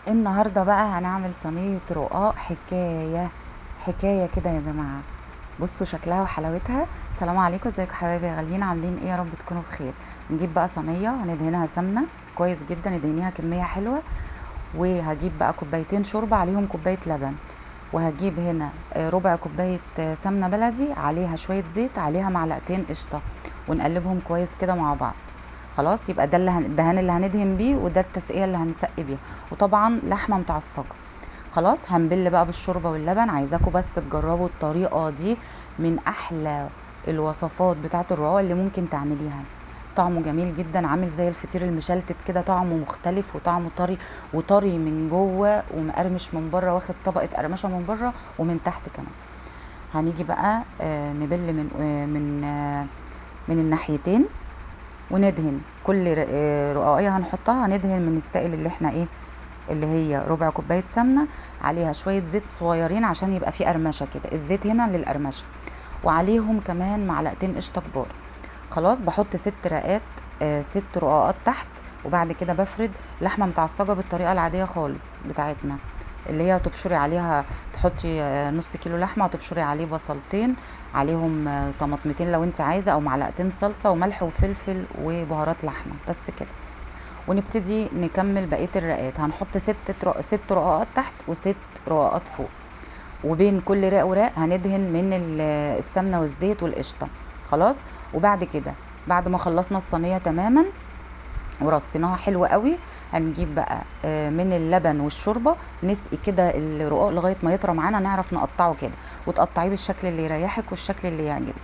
النهارده بقى هنعمل صينية رقاق حكاية حكاية كده يا جماعة. بصوا شكلها وحلاوتها. السلام عليكم، ازيكم حبايبي يا غاليين، عاملين ايه؟ يا رب تكونوا بخير. نجيب بقى صينية هندهنها سمنه كويس جدا، ندهنيها كمية حلوة. وهجيب بقى كوبايتين شوربة عليهم كوباية لبن، وهجيب هنا ربع كوباية سمنه بلدي عليها شوية زيت، عليها معلقتين قشطه، ونقلبهم كويس كده مع بعض. خلاص يبقى ده اللي الدهان اللي هندهن بيه، وده التسقيه اللي هنسقي بيها، وطبعا لحمه متعصجه. خلاص هنبل بقى بالشوربه واللبن. عايزاكم بس تجربوا الطريقة دي، من احلى الوصفات بتاعه الرقاق اللي ممكن تعمليها. طعمه جميل جدا، عامل زي الفطير المشلتت كده، طعمه مختلف وطعمه طري، وطري من جوه ومقرمش من بره، واخد طبقه قرمشه من بره ومن تحت كمان. هنيجي بقى نبل من الناحيتين، وندهن كل رقاقيه هنحطها، هندهن من السائل اللي احنا ايه، اللي هي ربع كوباية سمنه عليها شوية زيت صغيرين عشان يبقى فيه قرمشه كده، الزيت هنا للقرمشه، وعليهم كمان معلقتين قشطه كبار. خلاص بحط 6 رقات، 6 رقاقات تحت، وبعد كده بفرد لحمه متعصجه بالطريقة العادية خالص بتاعتنا، اللي هي تبشري عليها، تحطي نص كيلو لحمه وتبشري عليه بصلتين، عليهم طماطمتين لو انت عايزه، او معلقتين صلصه وملح وفلفل وبهارات لحمه، بس كده. ونبتدي نكمل بقية الرقات. هنحط 6 رقاقات تحت وست رقاقات فوق، وبين كل رق ورق هندهن من السمنة والزيت والقشطه. خلاص وبعد كده بعد ما خلصنا الصينية تماما ورصيناها حلو قوي، هنجيب بقى من اللبن والشوربه نسقي كده الرقاق لغاية ما يطرى معانا، نعرف نقطعه كده، وتقطعيه بالشكل اللي يريحك والشكل اللي يعجبك.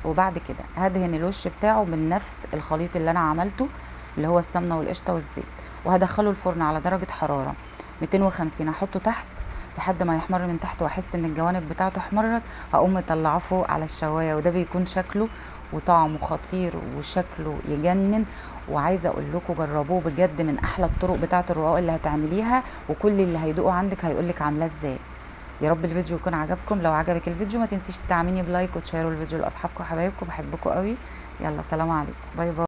وبعد كده هدهن الوش بتاعه من نفس الخليط اللي انا عملته، اللي هو السمنة والقشطه والزيت، وهدخله الفرن على درجه حرارة 250. هحطه تحت لحد ما يحمر من تحت، واحس ان الجوانب بتاعته احمرت، هقوم مطلعه فوق على الشوايه، وده بيكون شكله وطعمه خطير وشكله يجنن. وعايزه اقول لكم جربوه بجد، من احلى الطرق بتاعه الرقاق اللي هتعمليها، وكل اللي هيدوقه عندك هيقولك عاملاه ازاي. يا رب الفيديو يكون عجبكم. لو عجبك الفيديو ما تنسيش تدعميني ب like وتشيروا الفيديو لاصحابكم وحبايبكم. بحبكم قوي. يلا سلام عليكم، bye bye.